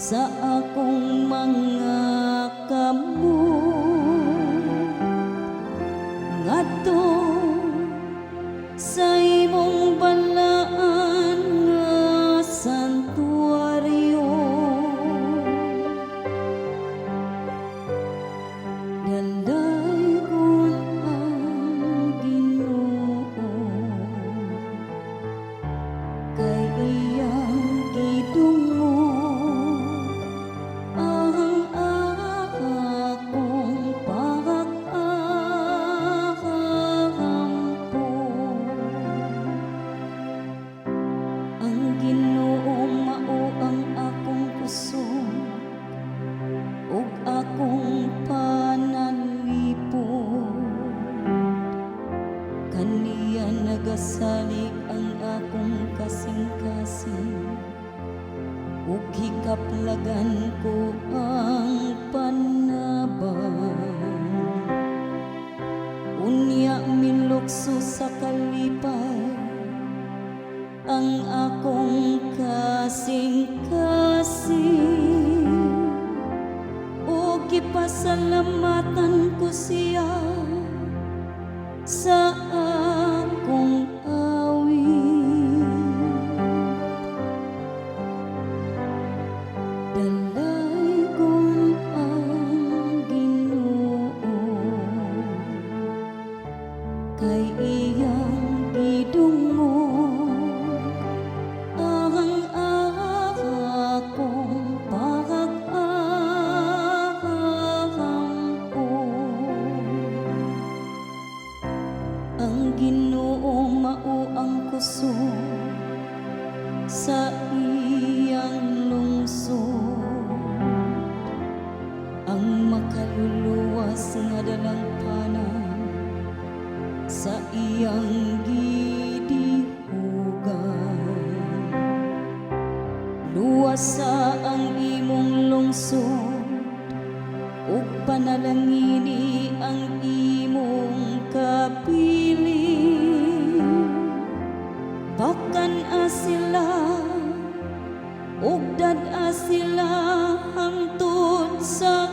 Sa akong mga kamot ngadto sa imong balaan nga santuaryo. Dalaygon ang Ginoo kay iyang gidungog ang akong pag-ampo. Ang Ginoo mao ang akong kusog ug akong panalipod. Kaniya nagasalig ang akong kasing-kasing ug hikaplagan ko ang panabang. Unya milukso sa kalipay ang akong kasing-kasing ug gipasalamatan ko siya sa akong awit. Dalaygon ang Ginoo kay iyang gidungog ang akong pag-ampo. Ang Ginoo mao ang kusog sa iyang lungsod, ang makaluluwas nga dalangpanan sa iyang gidihugan. Luwasa ang imong lungsod ug panalangini ang imong kabilin. Bakan-a sila ug dad-a sila hangtod sa